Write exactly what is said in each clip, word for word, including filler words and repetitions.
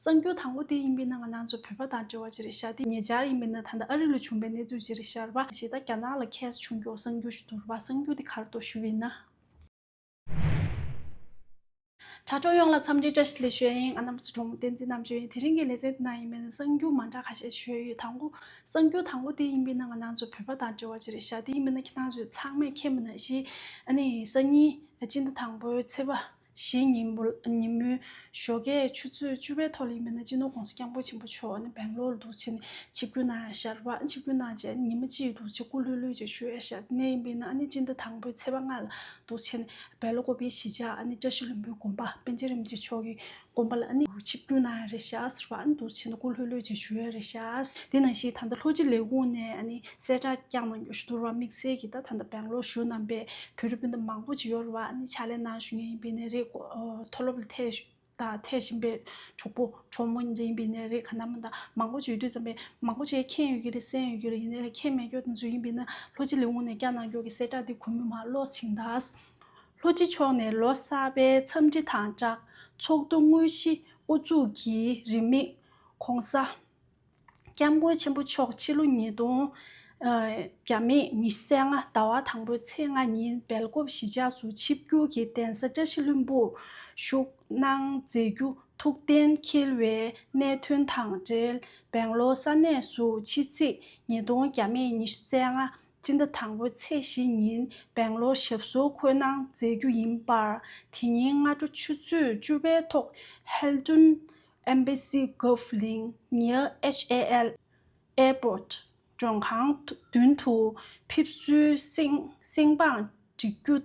གསར་འགྱུར་དང་པོ་དེ་ཡིན་པས་ན་ང་རང་ཚོ་བོད་པ་དང་འབྲེལ་བ་ཅིག་རེད་ཤག་དེ་ཉེ་ཆར་ཡིན་པས་ན་ད་ལྟ་ཨ་རི་ལ་བྱུང་བའི་གནས་ཚུལ་ཅིག་རེད་ཤག་རེད་པ། ཞེས་ད་རྒྱ་ནག་ལ་ཁེས་བྱུང་མགྱོགས་གསར་འགྱུར་ཞིག་འདུག་རེད་པ། གསར་འགྱུར་དེ་ག་རེ་འདུག་ཞུས་པ་ཡིན་ན། དྲ་གྲོགས་ཡོངས་ལ་འཚམས་འདྲི་བཀྲ་ཤིས་བདེ་ལེགས་ཞུ་ཡ་ཡིན། ང་རྣམ་པ་ཚོ་གྲོགས་མོ་བསྟན་འཛིན་རྣམ་དཔྱོད་ཡིན། དེ་རིང་གི་ལེ་ཚན་འདི་ནང་ཡིན་པས་ན་གསར་འགྱུར་མ་འདྲ་ཁ་ཤས་ཞུ་ཡ་ཡོད། དང་པོ་གསར་འགྱུར་དང་པོ་དེ་ཡིན་པས་ན་ང་རང་ཚོ་བོད་པ་དང་འབྲེལ་བ་ཅིག་རེད་ཤག་དེ་ཡིན་པས་ན་ཁྱེད་རང་ཚོས་ཚང་མས་མཁྱེན་པ་ནང་བཞིན་ཨ་ནི་སང་ཉིན་སྤྱི་ཟླ་དང་པོའི་ཚེས་པ་བཞི་ཉིན་མོ་ཉིན་མོའི་ཞོགས་ཀས་ཆུ་ཚོད་བཅུ་པའི་ཐོག་ལ་ཡིན་པས་ན་སྤྱི་ནོར་༸གོང་ས་༸སྐྱབས་མགོན་ཆེན་པོ་མཆོག་ཨ་ནི་སྦེང་ལོར་འདུག་བྱས་ནས་ཆིབས་བསྒྱུར་གནང་ཡ་ཤག་རེད་པ། ཨ་ནི་ཆིབས་བསྒྱུར་གནང་བྱས་ཉི་མ་གཅིག་འདུག་བྱས་སྐུ་ལྷོད་ལྷོད་བྱས་བཞུགས་ཡ་ཤག་དེ་ནས་ཡིན་པས་ན་ཨ་ནི་སྤྱི་ཟླ་དང་པོའི་ཚེས་པ་ལྔ་ལ་འདུག་བྱས་ནས་སྦེལ་ཀོབ་པའི་གཞིས་ཆགས་ཨ་ནི་བཀྲ་ཤིས་ལྷུན་པོའི་དགོན་པ་པཎ་ཆེན་རིན་པོ་ཆེ་མཆོག་གི་དགོན་པ་ལ་ཨ་ནི་ཆིབས་བསྒྱུར་གནང་ཡ་རེད་ཤག་ཟེར་བ། ཨ་ནི་འདུག་བྱས་ནས་སྐུ་ལྷོད་ལྷོད་བྱས་བཞུགས་ཡ་རེད་ཤག་དེ་ནང་བཞིན་ད་ལྟ་ལྷོ་སྤྱི་ལས་ཁུངས་ནས་ཨ་ནི་གསལ་བསྒྲགས་བསྐྱངས་གནང་རྒྱུ་ཞིག་འདུག་ར། དམིགས་བསལ་གྱིས་ད་ད་ལྟ་སྦེང་ལོར་བཞུགས་གནང་པའི་བོད་རིགས་སྤུན་ཟླ་མང་པོ་ཅིག་ཡོད་རེད་བ། ཨ་ནི་ཕྱག་ལས་གནང་བཞུགས་མཁན་ཡིན་པ་ཡིན་ནའི་རེད། ཨོ་མཐོ་སློབ་ལ་ཐད་ད་ཐད་བཞིན་པའི་གྲོགས་པོ་གྲོགས་མོ་ཡིན་པ་ཡིན་ནའི་རེད། ག་ན་མ་ད་མང་པོ་ཅིག་ཡོད་དུས་ཙམ་པས་མང་པོ་ཅིག་མཁྱེན་ཡོད་ཀྱི་རེད། གསན་ཡོད་ཀྱི་རེད། ཡིན་ནའི་ལས་མཁྱེན་མེད་མཁན་དེ་ཚོ་ཡིན་པ་ཡིན་ན་ལྷོ་སྤྱི་ལས་ཁུངས་ནས་བསྐྱངས་གནང་རྒྱུ་གི་གསལ་བསྒྲགས་འདི་གུས་མོས་མར་ཀློག་ཕྱིན་ད། ལྷོ་སྤྱི་ཕྱོགས་ནས་ལོ་གསར་པའི་འཚམས་འདྲི་དང་སྦྲགས་ཚོགས་འདུ་དངོས་གཞི་དབུ་འཛུགས་ཀྱིས་རིང་མིན་༸གོང་ས་༸སྐྱབས་མགོན་ཆེན་པོ་མཆོག་ཕྱི་ལོ་ཉིས་སྟོང་བརྒྱ་མེད་ཉི་ཤུ་རྩ་ལྔ་ཟླ་བ་དང་པོའི་ཚེས་ལྔ་ཉིན་སྦེལ་ཀོབ་གཞིས་ཆགས་སུ་ཆིབས་བསྒྱུར་གྱིས་གདན་ས་བཀྲ་ཤིས་ལྷུན་པོར་བཞུགས་གནང་མཛད་རྒྱུ་ཐུགས་གཏན་འཁེལ་བའི་གནད་དོན་དང་འབྲེལ་སྦེང་ལོར་ས་གནས་སུ་ཕྱི་ཚེས་ཉིས་སྟོང་བརྒྱ་མེད་ཉི་ཤུ་རྩ་ལྔ་སྤྱི་ཟླ་དང་པོའི་ཚེས་བཞི་ཉིན་སྦེང་ལོར་ཞབས་སོར་འཁོད་གནང་མཛད་རྒྱུ་ཡིན་པར། དེ་ཉིན་སྔ་དྲོ་ཆུ་ཚོད་བཅུ་པའི་ཐོག་Hilton Embassy Golf Link near H A L Airport མགྲོན་ཁང་མདུན་དུ་ཕེབས་བསུའི་གསེང་གསེང་དཔང་སྒྲིག་རྒྱུ་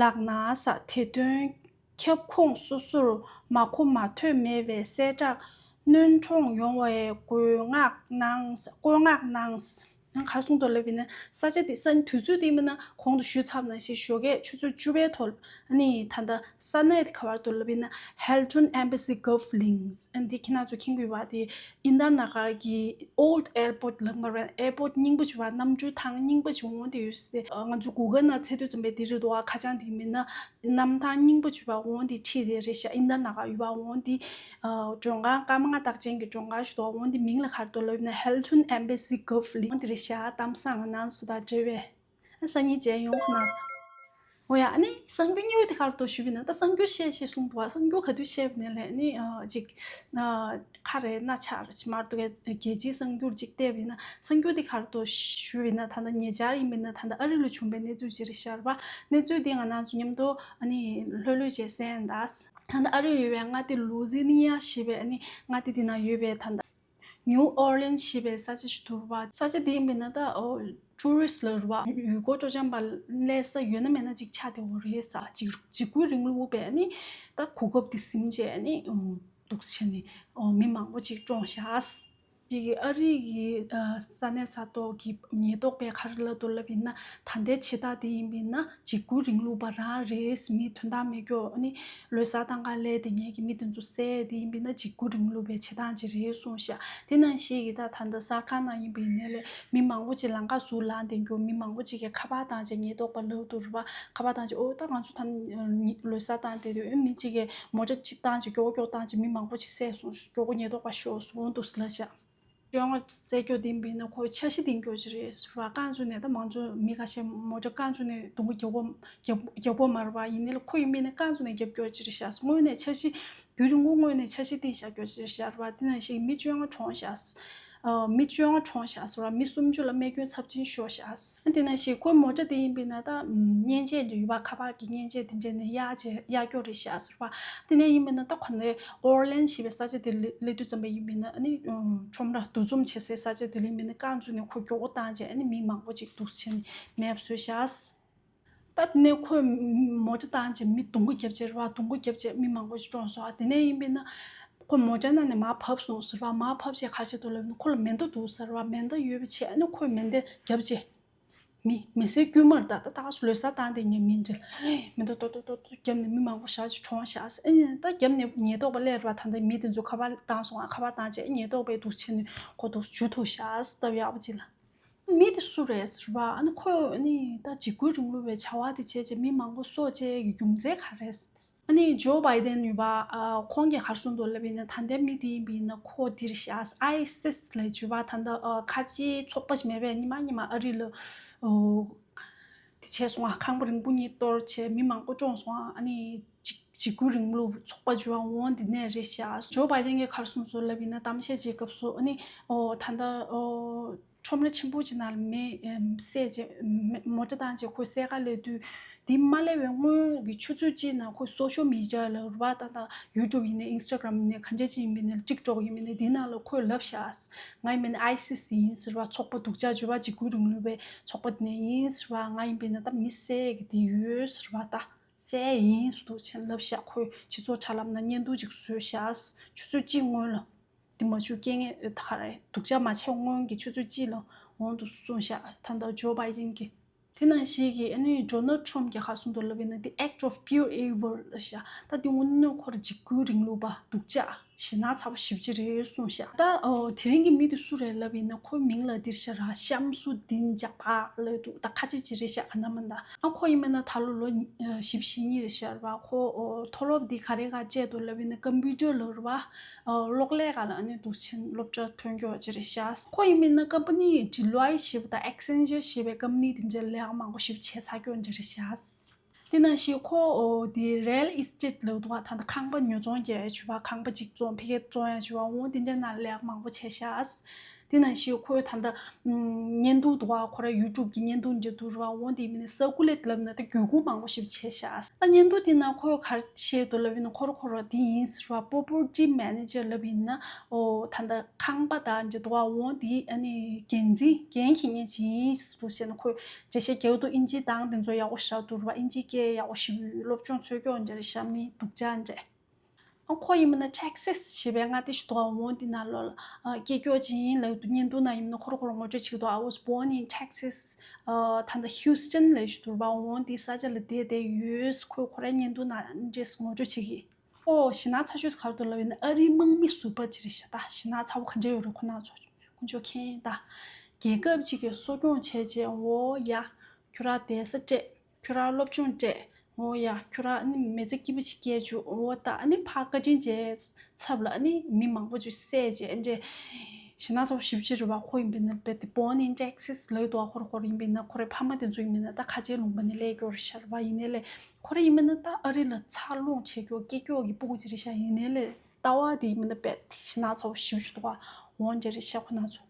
ལག་ན་བཟའ། དེ་དོན་ཁྱབ་ཁོངས་སོ་སོར་མ་གོ་མ་ཐོས་མེད་པའི་གསལ་བསྒྲགས་སྣོན་འཕྲོང་ཡོང་བའི་བཀོད་མངགས་གནང་བཀོད་མངགས་གནང་། ཡང་ག་རེ་གསུངས་འདུག་ལབ་ཡིན་ན། ས་ཆ་དེ་ས་དུས་ཚོད་དེ་མིན་ན་གོང་དུ་ཞུས་ཚར་བ་ནང་བཞིན་ཞོགས་ཀས་ཆུ་ཚོད་བཅུ་པའི་ཐོག་ཨ་ནི་ད་ལྟ་ས་གནས་དེ་ག་བར་འདུག་ལབ་ཡིན་ན། Hilton Embassy Golf Links ཨ་ནི་དེ་ཁྱེད་རང་ཚོ་མཁྱེན་གྱི་ཡོད་པ། དེ་དབྱིན་ལྡན་ནག་གི་Old Airport ལབ་མ་རེད། Airport རྙིང་པ་ཅིག་ཡོད་པ། གནམ་གྲུ་ཐང་རྙིང་པ་ཅིག་འོང་དེ་ཡོད་ཟེར། ང་ཚོ་Google ནང་བཙལ་དུས་ཙམ་པས་དེ་རེད་འདུག་ཨ་ཁ་བྱང་དེ་མིན་ན། གནམ་ཐང་རྙིང་པ་ཅིག་ཡོད་པ། འོང་དེ་ཁྲིད་དེ་རེད་ཤག་དབྱིན་ལྡན་ནག་ཡོད་པ། འོང་དེ་མགྲོན་ཁང་སྐར་མ་ལྔ་རྟགས་ཅན་གྱི་མགྲོན་ཁང་ཞིག་འདུག་འོང་དེ་མིང་ལ་ག་རེ་འདུག་ལབ་ན་Hilton Embassy Golf Link འོང་དེ་རེད་ཤག་གཏམ་བཟང་ང་ནང་སུ་དང་འབྲེལ་བའི་ཨ་སང་ཉིན་མཇལ་ཡོང་ཁོ་ན་ཚོ། འོ་ཡ། ཨ་ནི་གསར་འགྱུར་གཉིས་པ་དེ་ག་རེ་འདུག་ཞུས་པ་ཡིན་ན། ད་གསར་འགྱུར་བཤད་བཤད་གསུངས་འདུག་བ། གསར་འགྱུར་ག་དུས་བཤད་པ་ནས་ལས་ཨ་ནི་ཅིག་ཁ་རེ་ན་ཆ་རེ་ཅིག་མར་འདུག་གས། རྒྱལ་སྤྱིའི་གསར་འགྱུར་ཅིག་བལྟས་པ་ཡིན་ན་གསར་འགྱུར་དེ་ག་རེ་འདུག་ཞུས་པ་ཡིན་ན། ད་ལྟ་ཉེ་ཆར་ཡིན་པ་ཡིན་ན་ད་ལྟ་ཨ་རི་ལ་བྱུང་བའི་གནས་ཚུལ་ཅིག་རེད་ཤག་རེད་པ། གནས་ཚུལ་དེ་ང་རང་ཚོ་མཉམ་དུ་ཨ་ནི་ལྷོད་ལྷོད་བྱས་གསན་ད། ད་ལྟ་ཨ་རི་ཡོད་པའི་མངའ་སྡེ་ལུ་ཛི་ནི་ཡ་ཞེས་པའི་ཨ་ནི་མངའ་སྡེ་དེ་ན་ཡོད་པའི་ད་ལྟ་New Orleans ཞེས་པའི་ས་ཆ་ཞིག་འདུག་རེད་པ། ས་ཆ་དེ་ཡིན་པ་ཡིན་ན་ད་ཨོ་ཊུ་རི་སི་ལ་རེད་པ། ཡུལ་སྐོར་སྤྲོ་འཆམ་པ་སླེབས་ས་ཡོད་ན་མེད་ན་ཅིག་ཆགས་བསྡད་ཡོད་རེད་ཟེར། འཇིགས་འཇིགས་སྐུལ་རིང་ལུགས་པས་ཨ་ནི་ད་གོ་སྐབས་དེ་ཟིན་བྱས་ཨ་ནི་འདུག་བྱས་ནས་མི་མང་པོ་ཅིག་བཀྲོངས་བཞག་ཅིག་གིས་ཨ་རི་གི་ས་གནས་ས་ཐོག་གི་ཉེན་རྟོག་པས་ག་རེ་ལབ་འདུག་ལབ་ཡིན་ན། ད་ལྟའི་བྱེད་སྟངས་དེ་ཡིན་པ་ཡིན་ན་འཇིགས་སྐུལ་རིང་ལུགས་པ་རང་རེད། མི་དོན་དག་མེད་སྐྱོ་ཨ་ནི་ལོ་གསར་བཏང་ག་སླེབས་བསྡད་མཁན་གྱི་མི་དེ་ཚོ་བསད་དེ་ཡིན་པ་ཡིན་ན་འཇིགས་སྐུལ་རིང་ལུགས་པའི་བྱེད་སྟངས་ཅིག་རེད་གསུངས་ཤག་དེ་ནང་བཞིན་གྱི་ད་ད་ལྟ་གསར་ཁང་ནང་ཡིན་པ་ཡིན་ནའི་ལས་མི་མང་པོ་ཅིག་ལམ་ཁ་ཟུར་ལངས་བསྡད་རྒྱུ། མི་མང་པོ་ཅིག་གིས་ཁ་པར་བཏང་བྱས་ཉེན་རྟོག་པ་ལབ་འདུག་རེད་པ། ཁ་པར་བཏང་བྱས་ཨོ་ད་ང་ཚོ་ད་ལོ་གསར་བཏང་བསྡད་དུས་ཨ་མི་གཅིག་གིས་མོ་ཊ་གཅིག་བཏང་བྱས་མགྱོགས་མགྱོགས་བཏང་བྱས་མི་མང་པོ་ཅིག་བསད་སོང་། མགྱོགས་པོ་ཉེན་རྟོག་པ་ཤོག་གསུངས་འདུག་ལབ་ཤག་བཅོ་ལྔ་བཙལ་སྐྱོ་དེ་ཡིན་པ་ཡིན་ན་ཁོ་འཆར་གཞི་འདིང་རྒྱུ་ཅིག་རེད་ཟེར་བ། རྐང་བཙུགས་ནས་ད་མང་ཚོགས་མི་ཁ་ཤས་མོ་ཊ་རྐང་བཙུགས་ནས་རྡུང་གི་རྒྱག་གོ་རྒྱག་རྒྱག་གོ་མ་རེད་པ། ཡིན་ནའི་ལ་ཁོ་ཡིན་པ་ཡིན་ན་རྐང་བཙུགས་ནས་རྒྱབ་སྐྱོར་ཅིག་རེད་ཤག་དངོས་གནས་འཆར་གཞི་རྒྱུན་རིང་པོ་དངོས་གནས་འཆར་གཞི་འདིང་བཞག་རྒྱུ་ཅིག་རེད་ཤག་རེད་པ། དེ་ནང་བཞིན་མི་བཅོ་ལྔ་གྲོངས་ཤག་ཨ་མི་བཅོ་ལྔ་གྲོངས་ཤག་ཟེར་བ། མི་སུམ་ཅུ་ལ་རྨས་སྐྱོན་ཚབས་ཆེན་ཤོར་ཤག་དེ་ནང་བཞིན་ཁོའི་མོ་ཊ་དེ་ཡིན་པ་ཡིན་ན་ད་མཉེན་ཆས་འདྲ་ཡོད་པ། ཁ་པར་གྱི་མཉེན་ཆས་དེ་འདྲ་ནས་གཡར་བྱས་གཡར་སྐྱོར་རེད་ཤག་ཟེར་བ། དེ་ནས་ཡིན་པ་ཡིན་ན་ད་ཁོ་ནས་ཨོར་ལན་ཞེས་པའི་ས་ཆ་དེ་སླེབས་དུས་ཙམ་པ་ཡིན་པ་ཡིན་ན་ཨ་ནི་ཁྲོམ་ར་འདུ་འཛོམས་བྱེད་སའི་ས་ཆ་དེ་ལ་ཡིན་པ་ཡིན་ན་རྐང་བཙུགས་ནས་ཁོ་མགྱོགས་པོ་བཏང་བྱས་ཨ་ནི་མི་མང་པོ་ཅིག་འདུག་བྱས་ནས་མེད་པ་བཟོས་ཤག་ད་དེ་ནས་ཁོས་མོ་ཊ་བཏང་བྱས་མི་རྡུང་རྡེག་བརྒྱབ་བྱས་རེད་བ། རྡུང་རྡེག་བརྒྱབ་བྱས་མི་མང་པོ་ཞིག་བཀྲོངས་སོང་། ཨ་དེ་ནས་ཡིན་པས་ན་ཁོ་མོ་ཊ་ནང་ནས་མར་བབས་སོང་ཟེར་བ། མར་བབས་བྱས་ག་རེ་བྱས་འདུག་ལབ་ན་ཁོ་ལ་མེ་མདའ་འདུག་ཟེར་བ། མེ་མདའ་ཡོད་པ་བྱས་ཨ་ནི་ཁོས་མེ་མདའ་བརྒྱབ་བྱས་མི་མི་སེར་དཀྱུས་མར་ད་ད་ད་ག་སུ་ལོ་གསར་བཏང་བསྡད་མཁན་མི་འདྲ། མེ་མདའ་ཏོག་ཏོག་ཏོག་ཏོག་བརྒྱབ་ནས་མི་མང་པོ་ཞེ་ཅིག་གྲོངས་ཤག་ཨ་ནི་ད་བརྒྱབ་ནས་ཉེན་རྟོག་པ་སླེབས་རེད་བ། ད་ལྟ་མི་དེ་ཚོ་ཁ་པར་བཏང་སོང་ང་། ཁ་པར་བཏང་བྱས་ཉེན་རྟོག་པས་འདུག་བྱས་ནས་ཁོ་འདུག་འཇུ་ཐུབ་ཤག་སྟབས་ཡག་པོ་ཅིག་ལ། མི་དེ་སུ་རེད་ཟེར་བ། ཨ་ནི་ཁོས་ཨ་ནི་ད་འཇིགས་སྐུལ་རིང་ལུགས་པའི་བྱ་བ་དེ་བྱས་རྗེས་མི་མང་པོ་སྲོག་བཅད་ཡོད་རྒྱུ་མཚན་ག་རེད། ཨ་ནི་ཇོ་བྷའི་ཏན་ཡོད་པ། ཨ་ཁོང་གིས་ག་རེ་གསུངས་འདུག་ལབ་ཡིན་ན། ད་ལྟའི་མི་དེ་ཡིན་པ་ཡིན་ན་ཁོ་འདིར་བཞག་ཨའི་སིས་ལབ་བྱས་པ། ད་ལྟ་ཨ་ཁ་ཆེའི་ཚོགས་པ་ཞིག་མེད་པས་ཉི་མ་ཉི་མ་ཨ་རི་ལ་ཨོ་དེ་བྱས་སོང་ང་། ཁང་པ་རིང་པོ་གཉིས་གཏོར་བྱས་མི་མང་པོ་བཀྲོངས་སོང་ང་། ཨ་ནི་འཇིགས་འཇིགས་སྐུལ་རིང་ལུགས་ཚོགས་པ་ཇོ་ཨ་འོང་འདི་ནས་རེད་བཞག་ཇོ་བྷའི་ཏན་གྱིས་ག་རེ་གསུངས་སོང་ལབ་ཡིན་ན། གཏམ་བཤད་བྱེད་སྐབས་སུ་ཨ་ནི་ཨོ་ད་ལྟ་ཨོ་ཁྲོམ་ར་ཆེན་པོ་ཅིག་ནང་ལ་མེ་ཨེམ་བསད་བྱས་མེ་མོ་ཊ་བཏང་བྱས་ཁོ་བསད་ག་སླེབས་དུས། དེ་མ་སླེབས་པའི་སྔོན་གྱི་ཆུ་ཚོད་གཅིག་ནང་ཁོ་སོ་ཤལ་མི་ཌི་ཡ་ལ་རུ་བ་ཏག་ཏག་ཡུ་ཊུབ་ཡིན་ནའི་ཨིན་སི་ཊ་གྷ་རམ་ཡིན་ནའི་ག་འདྲ་ཅིག་ཡིན་པ་ཡིན་ནའི། ཊིག་ཊོག་ཡིན་པ་ཡིན་ནའི། དེ་ནང་ལ་ཁོས་ལབ་བཞག་ང་ཡིན་པ་ཡིན་ན་ཨའི་སིས་ཡིན་ཟེར་བ། ཚོགས་པ་སྡུག་ཅག་ཇོ་བྷའི་འཇིགས་སྐུལ་རིང་ལུགས་པའི་ཚོགས་པ་དེ་ནས་ཡིན་ཟེར་བ། ང་ཡིན་པ་ཡིན་ན་ད་མི་བསད་ཀྱི་དེ་ཡོད་ཟེར་བ། ད་བསད་ཡིན་ཟེར་འདུག་ཅེས་ལབ་བཞག་ཁོས་ཕྱི་ཚོགས་དྲ་ལམ་ནང་བརྙན་ཐུང་ཅིག་བཟོས་བཞག་ཆུ་ཚོད་གཅིག་སྔོན་ལ། དེ་མ་བྱུང་རྐྱེན་ངན་ད་ག་རེ་སྡུག་ཅག་མ་བྱས་སྔོན་གྱི་ཆུ་ཚོད་གཅིག་ལ་འོང་འདུག་གསུངས་བཞག་ད་ལྟ་ཇོ་བྷའི་ཏན་གྱིས། དེ་ནང་བཞིན་གྱི་ཨ་ནི་ཌོ་ནལ་ཊམ་གྱིས་ག་རེ་གསུངས་འདུག་ལབ་ཡིན་ན། The act of pure evil ལབ་བཞག་ད་དེ་དངོས་གནས་ཁོ་རང་འཇིགས་སྐུལ་རིང་ལུགས་པ། སྡུག་ཅག་ཞེད་སྣང་ཚ་པོ་ཞེ་པོ་ཅིག་རེད་གསུངས་བཞག་ད་ཨོ་དེ་རིང་གི་མི་དེ་སུ་རེད་ལབ་ཡིན་ན། ཁོའི་མིང་ལ་འདིར་བཞག་ར་ཤམ་སུ་དིན་ཇ་པར་ལབ་འདུག་ད་ཁ་ཆེ་ཅིག་རེད་བཞག་ག་ན་མ་ད། ཨ་ཁོ་ཡིན་པ་ན་ད་ལོ་ལོ་ཨ་བཞི་བཅུ་ཞེ་གཉིས་རེད་བཞག་ར་བ། ཁོ་ཨོ་མཐོ་སློབ་འདི་ག་རེ་ག་བྱས་འདུག་ལབ་ཡིན་ན། ཀམ་པུ་ཊར་ལབ་ར་བ། ཨོ་གློག་ཀླད་སྒང་ལ་ཨ་ནི་འདུག་ཕྱིན་སློབ་གྲྭ་ཐོན་རྒྱུ་ཅིག་རེད་བཞག་ཁོ་ཡིན་པ་ན་ཀམ་པ་ནི་ཌི་ལོའི་ཊི་ཞེས་པ་དང་ཨེག་སེན་ཅར་ཞེས་པའི་ཀམ་པ་ནི་དེ་འདྲའི་ལས་ཀ་མང་པོ་ཞིག་བྱས་ཚར་རྒྱུ་འདྲ་རེད་བཞག་དེ་ནང་བཞིན་ཁོ་ཨོ་དེ་རི་ཡལ་ཨི་སི་ཊེཊ་ལབ་འདུག་ག་ད་ལྟ་ཁང་པ་ཉོ་ཚོང་རྒྱག་ཡ་བྱས་པ། ཁང་པ་གཅིག་བཙོང་ཕ་གིར་བཙོང་ཡ་བྱས་པ། འོ་དེ་འདྲའི་ནང་ལས་ཀ་མང་པོ་བྱས་བཞག་དེ་ནང་བཞིན་ཁོས་ད་ལྟ་ཨམ་བརྙན་ཐུང་འདུག་ག་ཁོ་རའི་ཡུ་ཊུབ་ཀྱི་བརྙན་ཐུང་འདྲ་འདུག་ར་བ། འོ་དེ་མིན་ནས་སར་ཀུ་ལེཊ་ལབ་ན་ད་བརྒྱུད་སྐུར་མང་པོ་ཞིག་བྱས་བཞག་ད་བརྙན་ཐུང་དེ་ནང་ཁོས་ག་རེ་བཤད་འདུག་ལབ་ཡིན་ན། ཁོ་ར་ཁོ་ར་དེ་ཡིན་ཟེར་བ། པོ་པར་ཊི་མེ་ནེ་ཇར་ལབ་ཡིན་ན། ཨོ་ད་ལྟ་ཁང་པ་དང་འདྲ་འདུག་ག་འོ་དེ་ཨ་ནི་འགན་འཛིན་འགན་འཁྱེར་མཁན་ཅིག་ཡིན་ཟེར་འདུག་བཤད་ན། ཁོས་འགྲེལ་བཤད་རྒྱག་འདུག་ཨིན་ཇིའི་གདངས་དེ་ཚོ་ཡག་པོ་ཞེ་དྲག་འདུག་ར་བ། ཨིན་ཇིའི་སྐད་ཡག་པོ་ཞེ་པོ་ཡོད། སློབ་སྦྱོང་འཚོལ་སྐྱོང་འདྲ་རེད་བཞག་མི་སྡུག་ཅག་འདྲ། ཨ་ཁོ་ཡིན་པ་ན་ཊེག་སིས་ཞེས་པའི་མངའ་སྡེ་ཞིག་འདུག་ག་འོ་དེ་ནང་ལོགས་ལ་ཨ་སྐྱེས་སྐྱོ་ཅིག་ཡིན་ལབ་འདུག་བརྙན་ཐུང་ནང་ཡིན་ན་ཁོ་ར་ཁོ་ར་ངོ་སྤྲོད་བྱེད་ཀྱི་འདུག I was born in Texas. ཨ་ད་ལྟ་ཧིའུ་སི་ཊོན་ལབ་ཞིག་འདུག་ར་བ། འོ་དེ་ས་ཆ་ལ་བསྡད་བསྡད་ཡོད། ཁོས་ཁོ་རའི་བརྙན་ཐུང་ནང་འདྲས་ངོ་སྤྲོད་བྱེད་ཀྱི། ཨོ་ཞེད་སྣང་ཚ་ཤོས་ག་རེ་འདུག་ལབ་ཡིན་ན། ཨ་རིའི་དམག་མི་ཟུར་པ་ཅིག་རེད་བཞག་ད་ཞེད་སྣང་ཚ་པོ་ག་འདྲ་ཡོད་རེད། ཁོ་ན་ཚོ་དཀོན་མཆོག་མཁྱེན། ད་རྒྱལ་ཁབ་ཅིག་གིས་གསོ་སྐྱོང་བྱས་རྗེས། འོ་ཡ་ཁྱོད་རང་བསྡད་ས་སྤྲད། ཁྱོད་རང་སློབ་སྦྱོང་སྤྲད། འོ་ཡ་ཁྱོད་རང་ཨ་ནི་མི་ཚེ་སྐྱིད་པོ་ཞིག་སྐྱེལ་བཅུག་འོ་ད་ཨ་ནི་ཕར་བཀའ་དྲིན་ཆེ་ཚབ་ལ་ཨ་ནི་མི་མང་པོ་ཅིག་བསད་རྗེས་ཨ་འདྲས་ཞེད་སྣང་ཚ་པོ་ཞེ་པོ་ཅིག་རེད་བ། ཁོ་ཡིན་པ་ཡིན་ན་རྦད་དེ་born in Texas ལབ་འདུག་ག་ཁོ་ར་ཁོ་ར་ཡིན་པ་ཡིན་ན། ཁོ་རའི་ཕ་མ་དེ་ཚོ་ཡིན་པ་ཡིན་ན་ད་ཁ་ཆེའི་ལུང་པ་ནས་སླེབས་ཡོད་རེད་བཞག་ར་བ། ཡིན་ནའི་ལས་ཁོ་ར་ཡིན་པ་ཡིན་ན་ད་ཨ་རི་ལ་འཚར་ལོངས་བྱེད་མཁན་སྐྱེས་སྐྱོ་གི་སྤུ་གུ་ཅིག་རེད་བཞག་ཡིན་ནའི་ལས་ལྟ་བ་དེ་ཡིན་པ་ཡིན་ན་རྦད་དེ་ཞེད་སྣང་ཚ་པོ་ཞེ་པོ་ཅིག་འདུག་ག་འོ་འདྲས་རེད་བཞག་ཁོ་ན་ཚོ།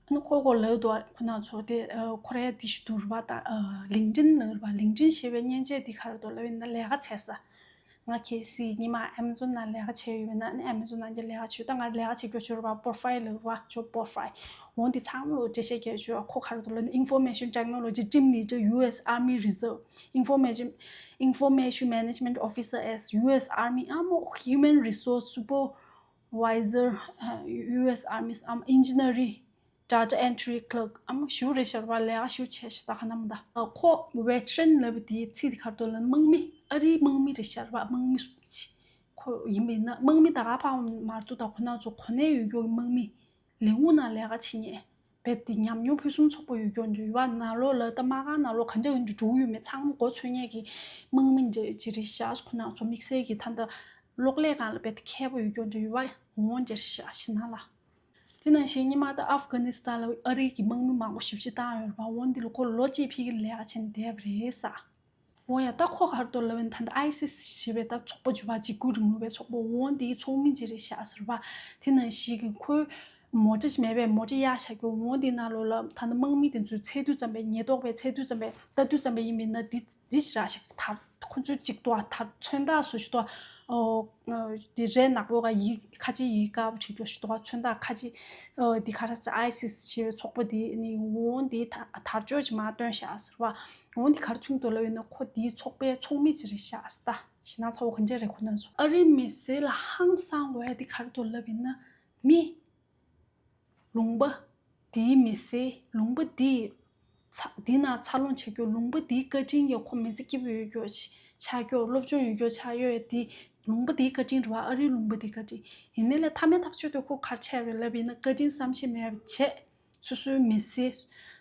ཨ་ནི་ཁོ་ཁོ་ལབ་འདུག་ཁོ་ན་ཚོ་དེ་ཨ་ཁོ་རའི་དེ་ཞིག་འདུག་ར་བ། ད་ལིང་ཀྲིན་ལབ་ར་བ། ལིང་ཀྲིན་ཞེས་པའི་མཉེན་ཆས་དེ་ག་རེ་འདུག་ལབ་ཡིན་ན་ལས་ཀ་བྱེད་ས། ང་གལ་སྲིད་ཉི་མ་ཨེ་མ་ཛོན་ནང་ལས་ཀ་བྱས་ཡོད་ན་ཨ་ནི་ཨེ་མ་ཛོན་ནང་གི་ལས་ཀ་བྱོས། ད་ང་ལས་ཀ་བྱེད་རྒྱུ་ཞུ་ར་བ། པོ་རོ་ཕའིལ་ལབ་ར་བ། ཇོབ་པོ་རོ་ཕའིལ། འོ་འདི་ཚང་མ་ལོ་འགྲེལ་བཤད་རྒྱག་ཞུ་བ། ཁོ་ག་རེ་འདུག་ལབ་ན། Information Technology Team Leader, U S Army Reserve. Information Information Management Officer as U S Army. ཨ་མོ་Human Resource Super Wiser, ཨ་U S Army's ཨམ་Engineering, Data Entry Clerk. ཨམ་ཞུ་རེད་ཤར་བ་ལས་ཀ་ཞུ་བྱས་ཤག་ད་ག་ནམ་ད། ཁོ་ཝེ་ཊི་རན་ལབ་པ་དེའི་ཚིག་དེ་ག་རེ་འདུག་ལབ་ན་དམག་མི། ཨ་རིའི་དམག་མི་རེད་ཤར་བ། དམག་མི་ཁོ་ཡིན་པ་ཡིན་ན་དམག་མི་ད་ག་ཕར་མར་འདུག་ད་ཁོ་ན་ཚོ་གོ་གནས་ཡོད་རྒྱུ་གི་དམག་མི། ལས་ཁུངས་ནང་ལས་ཀ་བྱེད་མཁན། རྦད་དེ་ཉམས་མྱོང་ཕུན་སུམ་ཚོགས་པོ་ཡོད་རྒྱུ་འདྲ་ཡོད་བ། ནང་ལོགས་ལ་ད་དམག་ཁང་ནང་ལོགས་ག་འདྲ་ཡོད་འདྲ་འགྲོ་གི་ཡོད་མེད་ཚང་མ་མགོ་ཚོད་མཁན་གྱི་དམག་མི་འདྲ་ཅིག་རེད་ཤག་ཁོ་ན་ཚོ་དམིགས་བསལ་གྱི་ད་ལྟ་གློག་ཀླད་སྒང་ལ་རྦད་དེ་མཁས་པོ་ཡོད་རྒྱུ་འདྲ་ཡོད་བ། འོང་འདྲ་ཤག་ཤི་ན་ལ། དེ་ནང་བཞིན་སྔོན་མ་ད་ཨབ་གྷ་ནི་སི་ཐན་ལ་ཨ་རིའི་གི་དམག་མི་མང་པོ་ཞེ་པོ་ཅིག་བཏང་ཡོད་རེད་བ། འོ་འདི་ལ་ཁོ་ལོ་གཅིག་ཕ་གིར་ལས་ཀ་བྱས་ནས་བསྡད་པ་རེད་ས། འོ་ཡ། ད་ཁོ་ག་རེ་འདུག་ལབ་ན་ད་ལྟ་ཨའི་སིས་ཞེས་པའི་ད་ཚོགས་པ་འཇུ་བ་འཇིགས་སྐུལ་རིང་ལུགས་པའི་ཚོགས་པ་འོ་འདིའི་ཚོགས་མི་ཅིག་རེད་ཤག་ཟེར་བ། དེ་ནང་བཞིན་གྱི་ཁོའི་མོ་ཊ་ཞིག་མེད་པས་མོ་ཊ་གཡར་བཞག་རྒྱུ། འོ་འདི་ནང་ལོགས་ལ་ད་ལྟ་དམག་མི་དེ་ཚོའི་ཚད་དུས་ཙམ་པའི་ཉེན་རྟོག་པའི་ཚད་དུས་ཙམ་པའི་ལྟ་དུས་ཙམ་པའི་ཡིན་པས་ན་འདི་འདི་ཞིག་རག་ཤག་ད་ཁོ་ཚོའི་གཅིག་ཏུ་ད་མཚོན་རྟགས་སུ་ཞིག་ཏུ་ཨོ། དེ་རས་ནག་པོ་ག་ཡིག་ཁ་ཆེ་ཡིག་དཀར་པོ་བྲིས་རྒྱུ་ཞིག་འདུག་ག་མཚོན་རྟགས་ཁ་ཆེ། ཨོ་དེ་ག་རེ་ཟེར། ཨའི་སིས་ཞེས་པའི་ཚོགས་པ་དེ་ནི་འོ་འདི་ད་དར་ལྕོག་ཅིག་མར་བཏོན་ཤག་ཟེར་བ། འོ་འདི་ག་རེ་མཚོན་འདུག་ལབ་ཡོད་ན་ཁོ་དེའི་ཚོགས་པའི་ཚོགས་མི་ཅིག་རེད་ཤག་ཟེར། ད་ཞེད་སྣང་ཚ་བོ་ག་འདྲ་རེད་ཁོ་ན་ཚོ། ཨ་རིའི་མི་སེར་ལ་ཧང་སང་དགོས་ཡ་དེ་ག་རེ་འདུག་ལབ་ཡིན་ན་མི། ལུང་པ་དེའི་མི་སེར། ལུང་པ་དེའི་ཚ་དེ་ན་འཚར་ལོངས་བྱེད་རྒྱུ། ལུང་པ་དེའི་བཀའ་དྲིན་གྱིས་ཁོ་མི་ཚེ་སྐྱིད་པོ་ཡོད་རྒྱུ་ཆགས་རྒྱུ། སློབ་སྦྱོང་ཡོད་རྒྱུ་ཆགས་ཡོད་དེ་ལུང་པ་དེའི་བཀའ་དྲིན་རེད་བ། ཨ་རིའི་ལུང་པ་དེའི་བཀའ་དྲིན། ཡིན་ནའི་ལས་མཐའ་མའི་ཐག་གཅོད་དེ་ཁོ་ག་རེ་བྱས་རེད་ལབ་ཡིན་ན་བཀའ་དྲིན་བསམ་ཤེས་མེད་པ་བྱས། སོ་སོའི་མི་ཚེ།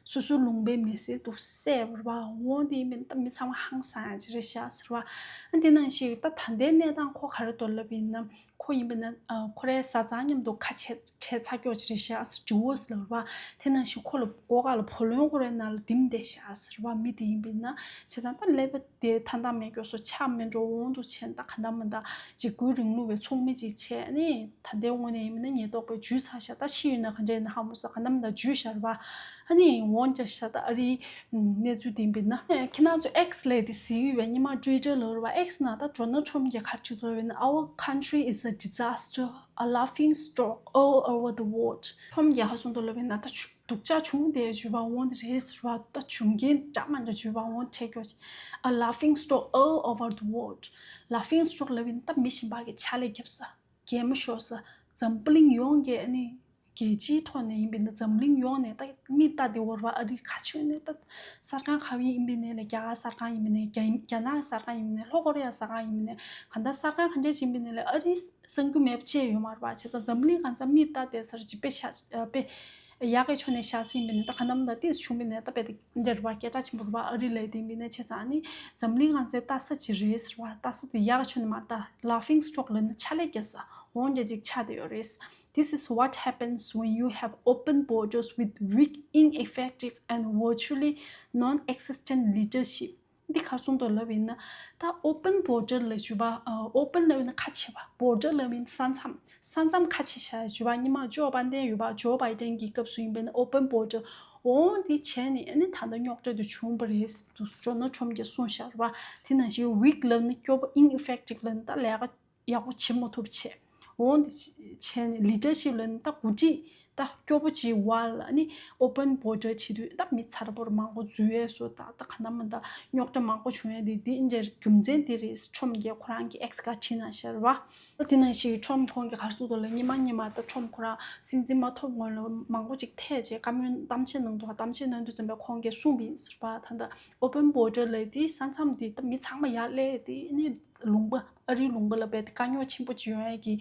སོ་སོའི་ལུང་པའི་མི་ཚེ་འདུག་སེ་རེད་བ། འོ་འདི་མིན་ད་མི་ཚང་མ་ཧང་སང་ཡ་ཅིག་རེད་ཤག་ཟེར་བ། ཨ་འདི་ནང་བཞིན་ད་ད་ལྟའི་གནས་སྟངས་ཁོ་ག་རེ་འདུག་ལབ་ཡིན་ན། ཁོ་ཡིན་པས་ན་ཨ་ཁོ་རའི་བཟའ་ཚང་མཉམ་དུ་ཁ་ཆེ་ཁྲལ་ཚ་ཀྱོག་ཅིག་རེད་ཤག་ཟེར་འདྲི་བོ་ཟེར་ལབ་བ། དེ་ནང་བཞིན་ཁོ་ལ་སྒོ་ཁ་ལ་བུ་ལོན་ཁོ་རའི་ནང་ལ་འདིམ་བསྡད་ཤག་ཟེར་བ། མི་དེ་ཡིན་པས་ན་བྱས་ཙང་ད་ཀླད་པ་དེ་ཐང་ཐང་མེད་ཀྱོག་སོ་ཆགས་མེད་འགྲོ་འོང་དུ་བྱས་ད་ག་འདྲ་མི་འདྲ་འཇིགས་སྐུལ་རིང་ལུགས་པའི་ཚོགས་མི་ཅིག་བྱས་ནས། ད་ལྟའི་དངོས་གནས་ཡིན་མིན་ན་ཉེན་རྟོག་པས་འཇུས་ཚར་ཤག་ད་ཤི་ཡོད་ན་ག་འདྲ་ཡིན་ན་ཧ་མ་སོ་ག་འདྲ་མི་འདྲ་འཇུས་ཤར་བ། ཨ་ནི་འོང་རྒྱ་ཤག་ད་ཨ་རིའི་གནས་ཚུལ་དེ་ཡིན་པས་ན། ཁྱེད་རང་ཚོ་X་ལས་དེ་གཟིགས་ཡོད་པས། སྔོན་མ་Twitter་ལབ་རེད་བ། X་ནང་ད་Donald Trump་གྱིས་ག་རེ་བྲིས་འདུག་ལབ་ན། Our country is a disaster, a laughing stock all over the world. Trump་གྱིས་ག་རེ་གསུངས་འདུག་ལབ་ན། ད་སྡུག་ཅག་བྱུང་བསྡད་བརྗོད་པ་འོང་དེ་རེད་ཟེར་བ། ད་བྱུང་རྐྱེན་འདྲ་མི་འདྲ་བརྗོད་པ་འོང་ཁྲེལ་ཀྱོག A laughing stock all over the world. Laughing stock་ལབ་ཡིན་ད་མི་གཞན་པ་གི་ཕྱག་ལས་རྒྱབ་ས། གད་མོ་ཤོར་ས། འཛམ་བུ་གླིང་ཡོངས་ཀྱི་ཨ་ནི་རྒྱལ་སྤྱིའི་ཐོག་ནས་ཡིན་པས་ན། འཛམ་གླིང་ཡོངས་ནས་ད་མིག་ལྟ་བསྡད་ཡོད་རེད་བ། ཨ་རི་ག་ཆོད་ནས་ད་གསར་ཁང་ག་བ་ཡིན་པས་ན་ལས། རྒྱ་གར་གསར་ཁང་ཡིན་པས་ན། རྒྱ་རྒྱ་ནག་གསར་ཁང་ཡིན་པས་ན། ལྷོ་ཀོ་རི་ཡ་གསར་ཁང་ཡིན་པས་ན། གང་ལྟར་གསར་ཁང་ག་འདྲས་ཡིན་པས་ན་ལས། ཨ་རི་གསར་འགྱུར་མེད་པ་བཅས་ཡོད་མ་རེད་བ། བྱས་ཙང་འཛམ་གླིང་གང་ཚང་མིག་ལྟ་བསྡད་སར་ཅིག་དཔེ་ཤ་དཔེ་ཡག་གི་ཆོད་ནས་བཞག་ཟིན་པས་ན། ད་ག་འདྲ་མི་འདྲ་ཏིས་བྱུང་བས་ན་ད་དཔེ་དེ་འདྲ་རེད་བ། སྐད་གྲགས་ཆེན་པོ་རེད་བ། ཨ་རི་ལ་ཡིན་པས་ན། བྱས་ཙང་ཨ་ནི་འཛམ་གླིང་གང་ཚང་ལྟ་ས་ཅིག་རེད་ཟེར་བ། ལྟ་ས་དེ་ཡག་གི་ཆོད་ནས་མ་ལྟ། Laughing stock་ལབ་ན་ཕྱག་ལས་རྒྱག་ས་འོང་རྒྱ་ཅིག་ཆགས་བསྡད་ཡོད་རེད། This is what happens when you have open borders with weak, ineffective, and virtually non-existent leadership. འདི་ག་རེ་གསུངས་འདུག་ལབ་ཡིན་ན། ད་open border་ལབ་བརྗོད་པ། ཨ་open་ལབ་ཡིན་ན་ཁ་ཕྱེ་བ། border་ལབ་ཡིན་ས་མཚམས། ས་མཚམས་ཁ་ཕྱེ་བཞག་བརྗོད་པ། སྔོན་མ་ཇོ་བྷའི་ཌེན་ཡོད་པ། ཇོ་བྷའི་ཌེན་གྱི་སྐབས་སུ་ཡིན་པས་ན་open border། འོ་འདི་བྱས་ནས་ཨ་ནི་ད་ལྟ་རྙོག་དྲ་དེ་བྱུང་བ་རེད་འདུག་ཟེར་ཇོ་ནལ་ཊམ་གྱིས་གསུངས་བཞག་རེད་བ། དེ་ནང་བཞིན་weak་ལབ་ན་སྐྱོ་པོ། ineffective་ལབ་ན་ད་ལས་ཀ་ཡག་པོ་བྱེད་མ་ཐུབ་བྱས། འོ་འདི་བྱས་ནས་leadership་ལབ་ན་ད་འགོ་ཁྲིད་ད་སྐྱོ་པོ་ཅིག་བ་ལ་ནི་open border་བྱེད་དུས་ད་མི་ཚ་པོ་མང་པོ་འཛུལ་ཡས་སོ། ད་ད་ག་འདྲ་མི་འདྲ་རྙོག་དྲ་མང་པོ་བྱུང་ཡས་དེ་འདི་འདྲའི་རྒྱུ་མཚན་འདི་རེད། ཊམ་གྱིས་ཁོ་རང་གི་X་ཁར་བྲིས་གནང་བཞག་རེད་བ། ད་དེ་ནང་བཞིན་ཊམ་ཁོང་གིས་ག་རེ་གསུངས་འདུག་ལབ། སྔོན་མ་སྔོན་མ་ད་ཊམ་ཁོ་རང་སྲིད་འཛིན་མ་ཐོབ་སྔོན་ལ་མང་པོ་ཅིག་ཐད་བྱས་བཀའ་མོལ་གཏམ་བཤད་གནང་འདུག་གཏམ་བཤད་གནང་དུས་ཙམ་པས་ཁོང་གིས་གསུངས་པ་ཡིན་ཟེར་བ། ད་ལྟ་open border་ལབ་དེ་ས་མཚམས་དེ་ད་མི་ཚང་མ་ཡར་སླེབས་དེ་ནི་ལུང་པ། ཨ་རིའི་ལུང་པ་ལ་རྦད་དེ་དཀའ་རྙོག་ཆེན་པོ་ཅིག་ཡོང་ཡས་ཀྱི་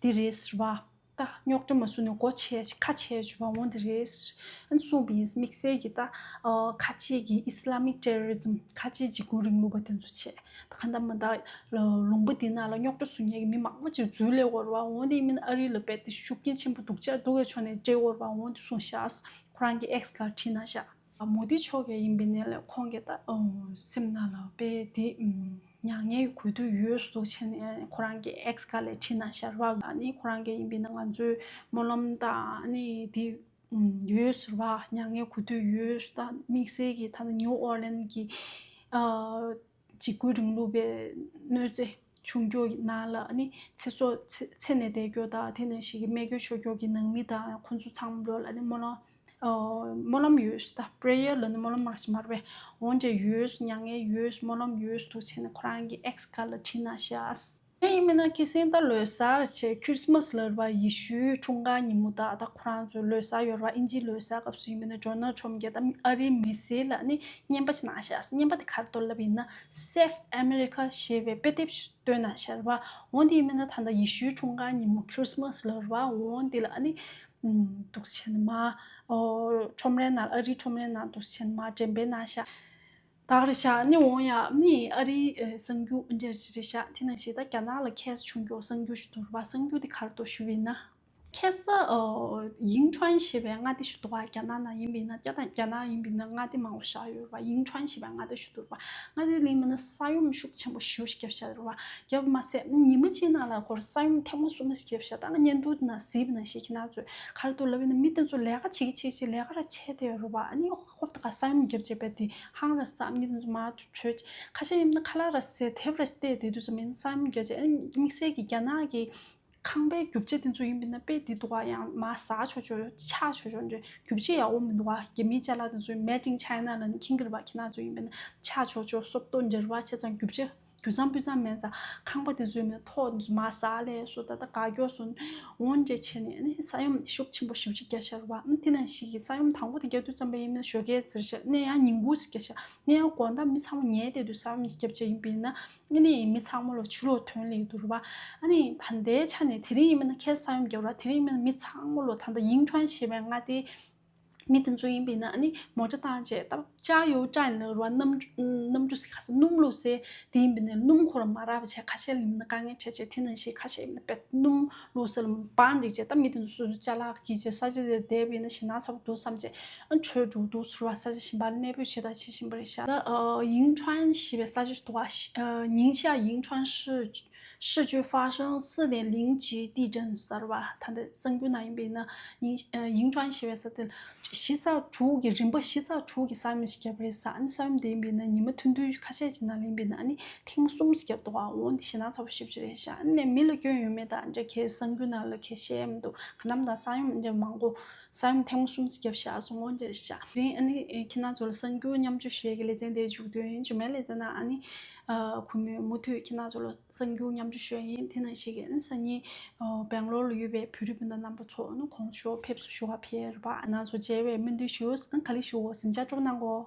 འདི་རེད་ཟེར་བ། ད་རྙོག་དྲ་མ་བཟོ་ནས་སྒོ་ཕྱེ་ཁ་ཕྱེ་བྱུང་བ་འོང་འདི་རེད་ཟེར། ཨ་ནི་གསུངས་པ་ཡིན། དམིགས་བསལ་གྱི་ད་ཨ་ཁ་ཆེ་གི་Islamic terrorism། ཁ་ཆེ་འཇིགས་སྐུལ་རིང་ལུགས་པ་དེ་ཚོ་བྱས། ད་ག་འདྲ་མི་འདྲ་ལ་ལུང་པ་འདི་ནང་ལ་རྙོག་དྲ་བཟོ་མཁན་གྱི་མི་མང་པོ་ཅིག་འཛུལ་སླེབས་ཡོད་རེད་བ། འོ་འདི་ཡིན་མིན་ཨ་རི་ལ་རྦད་དེ་ཤུགས་རྐྱེན་ཆེན་པོ་སྡུག་ཅག་སྡུག་གི་ཕྱོགས་ནས་སྤྲད་ཡོད་རེད་བ། འོ་འདི་གསུངས་ཤག་ཁོ་རང་གི་X་ཁར་བྲིས་གནང་ཤག་མོ་དི་མཆོག་གིས་ཡིན་པས་ན་ལས་ཁོང་གིས་ད་ཨོ་སེམས་ནང་ལ་དཔེ་དེ་ཨུམ་མྱ་ངན་གུས་འདུད་ཡོད་སུ་ཕྱིན་ནས་ཁོ་རང་གི་X་ཁ་ལས་བྲིས་གནང་ཤར་བ། ཨ་ནི་ཁོ་རང་གིས་ཡིན་པས་ན་ང་ཚོའི་སྨོན་ལམ་དང་ཨ་ནི་དེ་ཨུམ་ཡོད་ཟེར་བ། མྱ་ངན་གུས་འདུད་ཡོད་ཟེར། ད་དམིགས་བསལ་གྱི་ད་ནིའུ་ཨོར་ལན་གྱི་ཨ་འཇིགས་སྐུལ་རིང་ལུགས་པའི་གནོད་འཚེ་བྱུང་རྒྱུ་ནང་ལ་ཨ་ནི་ཚེ་སྲོག་ཚེ་ཚེ་ནས་འདས་རྒྱུ་དང་དེ་ནང་བཞིན་གྱི་རྨས་སྐྱོན་ཤོར་རྒྱུ་གི་ནང་མི་དང་ཁོང་ཚོ་ཚང་མ་ལོ་ལ་ཨ་ནི་སྨོན་ལམ། ཨོ། སྨོན་ལམ་ཡོད་ད། པྲེ་ཡར་ལ་ནི་སྨོན་ལམ་མ་ཞིག་མར་བས། འོན་ཀྱང་ཡོད། མྱ་ངན་ཡོད། སྨོན་ལམ་ཡོད་འདུག་བྱས་ནས་ཁོ་རང་གི་X་ཁ་ལ་བྲིས་གནང་ཤག་ཡིན་མིན་ན་ཁ་སང་ད་ལོ་གསར་བྱས་Christmas་ལབ་པ་ཡེ་ཤུའི་འཁྲུངས་སྐར་ཉིན་མོ་ད་ད་ཁོ་རང་ཚོའི་ལོ་གསར་ཡོད་རེད་བ། དབྱིན་ཇིའི་ལོ་གསར་སྐབས་སུ་ཡིན་མིན་ན་ཇོ་ནལ་ཊམ་གྱིས་ད་ཨ་རིའི་མི་སེར་ལ་ནི་རྔན་པ་ཞིག་གནང་ཤག་རྔན་པ་དེ་ག་རེ་འདུག་ལབ་ཡིན་ན་Save America་ཞེས་པའི་དཔེ་དེབ་ཞིག་བཏོན་གནང་ཤག་རེད་བ། འོན་ཏེ་ཡིན་མིན་ན་ད་ལྟ་ཡེ་ཤུའི་འཁྲུངས་སྐར་ཉིན་མོ་Christmas་ལབ་རེད་བ། འོན་ཏེ་ལ་ཨ་ནི། འདུག་སེ་བྱས་ནས་མར། ཨོ། ཁྲོམ་རའི་ནང་ཨ་རིའི་ཁྲོམ་རའི་ནང་འདུག་སེ་བྱས་ནས་མར་འགྲེམས་སྤེལ་གནང་ཤག་ད་ག་རེ་བྱས་ནི་འོང་ཡ་ནི་ཨ་རིའི་གསར་འགྱུར་འདྲ་ཞིག་རེད་ཤག་དེ་ནང་བཞིན་ད་རྒྱ་ནག་ལ་ཁྱད་བྱུང་རྒྱུ་གསར་འགྱུར་ཞིག་འདུག་རེད་བ། གསར་འགྱུར་དེ་ག་རེ་འདུག་ཞུས་པ་ཡིན་ན། ཁ་སང་ཨོ། ཡིང་ཁྲོན་ཞེས་པའི་མངའ་སྡེ་ཞིག་འདུག་ག་རྒྱ་ནག་ནང་ཡིན་པ་ཡིན་ན་རྒྱ་དང་རྒྱ་ནག་ཡིན་པ་ཡིན་ན་མངའ་སྡེ་མང་པོ་བཞག་ཡོད་རེད་བ། ཡིང་ཁྲོན་ཞེས་པའི་མངའ་སྡེ་ཞིག་འདུག་རེད་བ། མངའ་སྡེ་ལ་ཡིན་པ་ན་ས་ཡོམ་ཤུགས་ཆེན་པོ་ཞེ་པོ་ཞིག་བརྒྱབ་བཞག་རེད་བ། རྒྱབ་མ་ཟད་ཉི་མ་གཅིག་ནང་ལ་ཁོར་ས་ཡོམ་ཐེངས་མ་གསུམ་ཞིག་བརྒྱབ་བཞག་ད་ང་བརྙན་ཐུང་ནང་གཟིགས་པ་ནང་བཞིན་ཁྱེད་རང་ཚོས་ག་རེ་འདུག་ལབ་ཡིན་ན་མི་དེ་ཚོ་ལས་ཀ་བྱེད་ཀྱི་བྱེད་ཀྱི་ལས་ཀ་ར་བྱས་བསྡད་ཡོད་རེད་བ། ཨ་ནི་ཧོབ་ཏེ་ག་ས་ཡོམ་བརྒྱབ་བྱས་པས་དེ་ཧང་ར་ས་མི་དེ་ཚོ་མར་བྲོས། ཁ་ཤས་ཡིན་ན་ཁ་ལག་ར་ཟས་དེབ་ར་བལྟས་བསྡད་དུས་ཙམ་ཡིན་ས་ཡོམ་བརྒྱབ་བྱས། ཨ་ནི་དམིགས་བསལ་གྱི་རྒྱ་ནག་གི་ཁང་པའི་རྒྱུ་ཆ་དེ་ཚོ་ཡིན་པ་ན་དཔེ་དེ་འདུག་ག་ཡང་མར་ཟག་ཆོག་ཆོག་ཆག་ཆོག་ཆོག་འདྲ་རྒྱུ་ཆ་ཡག་པོ་མི་འདུག་ག་རྒྱ་མིའི་ཅ་ལག་དེ་ཚོ་Made in China་ལབ་ནས་འཁྱེར་གྱི་རེད་བ། ཁྱེད་རང་ཚོ་ཡིན་པ་ན་ཆག་ཆོག་ཆོག་སོབ་ཏོ་འདྲ་རེད་བ། བྱས་ཙང་རྒྱུ་ཆ། རྒྱུ་ཚང་སྤུས་ཚང་མེད་ཙང་ཁང་པ་དེ་ཚོའི་མེད་ཐོག་དེ་ཚོ་མར་ཟག་སླེབས་སོང་། ད་ལྟ་དགའ་སྐྱོ་སོང་། འོན་ཏེ་བྱས་ནས་ཨ་ནི་ས་ཡོམ་ཤུགས་ཆེན་པོ་ཞེ་པོ་ཅིག་བརྒྱབ་བཞག་རེད་བ། ཨ་ནི་དེ་ནང་བཞིན་གྱི་ས་ཡོམ་དང་པོ་དེ་བརྒྱབ་དུས་ཙམ་པ་ཡིན་ན་ཞོགས་ཀས་ཟེར་བཞག་ནས་ཡང་ཉིན་གུང་ཞིག་བརྒྱབ་བཞག་ནས་ཡང་དགོང་དག་མི་ཚང་མ་ཉལ་བསྡད་དུས་ས་ཡོམ་ཞིག་བརྒྱབ་བྱས་ཡིན་པས་ན་ཨ་ནི་མི་ཚང་མ་ལོ་ཕྱི་ལོགས་ཐོན་སླེབས་འདུག་རེད་བ། ཨ་ནི་ད་ལྟའི་ཆ་ནས་དེ་རིང་ཡིན་པས་ན་ཁ་སང་ས་ཡོམ་བརྒྱབ་ར། དེ་རིང་ཡིན་པས་ན་མི་ཚང་མ་ལོ་ད་ལྟ་ཡིང་ཁྲོན་ཞེས་པའི་མངའ་སྡེའི། མི་དེ་ཚོ་ཡིན་པས་ན་ཨ་ནི་མོ་ཊ་བཏང་བྱས་ད་ཅག་ཡོད་ཅག་ཡིན་ལ་རུ་བ་གནམ་གནམ་གྲུ་ཟེར་ཁ་ས་སྣུམ་བླུགས་སའི་དེ་ཡིན་པས་ན་སྣུམ་ཁོ་རང་མ་རག་པ་བྱས་ཁ་ཤས་ལ་ཡིན་ན་དཀའ་ངལ་འཕྲད་བྱས་དེ་ནང་བཞིན་ཁ་ཤས་ཡིན་ན་དཔེ་སྣུམ་བླུགས་ས་ལ་སྦང་བསྒྲིགས་བྱས་ད་མི་དེ་ཚོ་སོ་སོ་ཅ་ལག་གིས་བྱས་ས་ཆ་དེར་བསྡད་པས་ན་ཞེད་སྣང་ཚ་པོ་འདུག་བསམ་བྱས་ཨ་ནི་བྲོས་འགྲོ་འདུག་ཟེར་བ་ས་ཆ་གཞན་པ་ལ་གནས་སྤོས་བྱེད་དང་བྱེད་བཞིན་པ་རེད་ཤག་ད་ཡིང་ཁྲོན་ཞེས་པའི་ས་ཆ་ཞིག་འདུག་ག་ཨ་ཉིང་ཤ་ཡིང་ཁྲོན市 市区发生四点零级地震 ཟེར་བ། ད་ལྟ་གསར་འགྱུར་ནང་ཡིན་པས་ན་ཉིང་ཨ་ཡིང་ཁྲོན་ཞེས་པའི་ས་དེ་ལ་གཞི་ཚགས་དྲུག་གི་རིམ་པ་གཞི་ཚགས་དྲུག་གི་ས་ཡོམ་ཞིག་བརྒྱབ་པ་རེད་ཟེར། ཨ་ནི་ས་ཡོམ་དེ་ཡིན་པས་ན་ཉི་མ་ཐུང་ཐུང་ཁ་ཤས་ཅིག་ནང་ལ་ཡིན་པས་ན་ཨ་ནི་ཐེངས་མ་གསུམ་ཞིག་བརྒྱབ་འདུག་ག་འོ་འདི་ཞེད་སྣང་ཚ་པོ་ཞེ་པོ་ཅིག་རེད་ཤག་ཨ་ནི་མི་ལ་སྐྱོན་ཡོད་མེད་དང་འདྲ་གས་གསར་འགྱུར་ནང་ལ་གས་བཤད་ཡ་མི་འདུག་ག་ནམ་དང་ས་ཡོམ་འདྲ་མང་པོ་ས་ཡོམ་ཐེངས་མ་གསུམ་ཞིག་བརྒྱབ་ཤག་སོང་འོ་འདྲ་རེད་ཤག་དེ་རིང་ཨ་ནི་ཁྱེད་རང་ཚོ་ལ་གསར་འགྱུར་མཉམ་སྤྱོད་ཞུ་ཡ་གི་ལེ་ཚན་དེ་མཇུག་སྡོད་ཡིན། མཇུག་མའི་ལེ་ཚན་ནང་ཨ་ནི་ཨ་གུས་མོས་མུ་མཐུད་ཁྱེད་རང་ཚོ་ལ་གསར་འགྱུར་མཉམ་སྤྱོད་ཞུ་ཡ་ཡིན། དེ་ནང་བཞིན་གྱི་ཨ་ནི་སང་ཉིན་ཨ་སྦེང་ལོར་ལ་ཡོད་པའི་བོད་རིགས་སྤུན་ཟླ་རྣམ་པ་ཚོ་ཨ་ནི་གོང་ཞུ་ཕེབས་བསུ་ཞུ་བར་ཕེབས་རེད་པ། ཨ་ནང་ཚོ་མཇལ་བའི་སྨོན་འདུན་ཞུ། ཨ་ནི་ག་ལེ་ཞུ་འོ་གཟིམ་འཇག་སྤྲོ་གནང་གོ།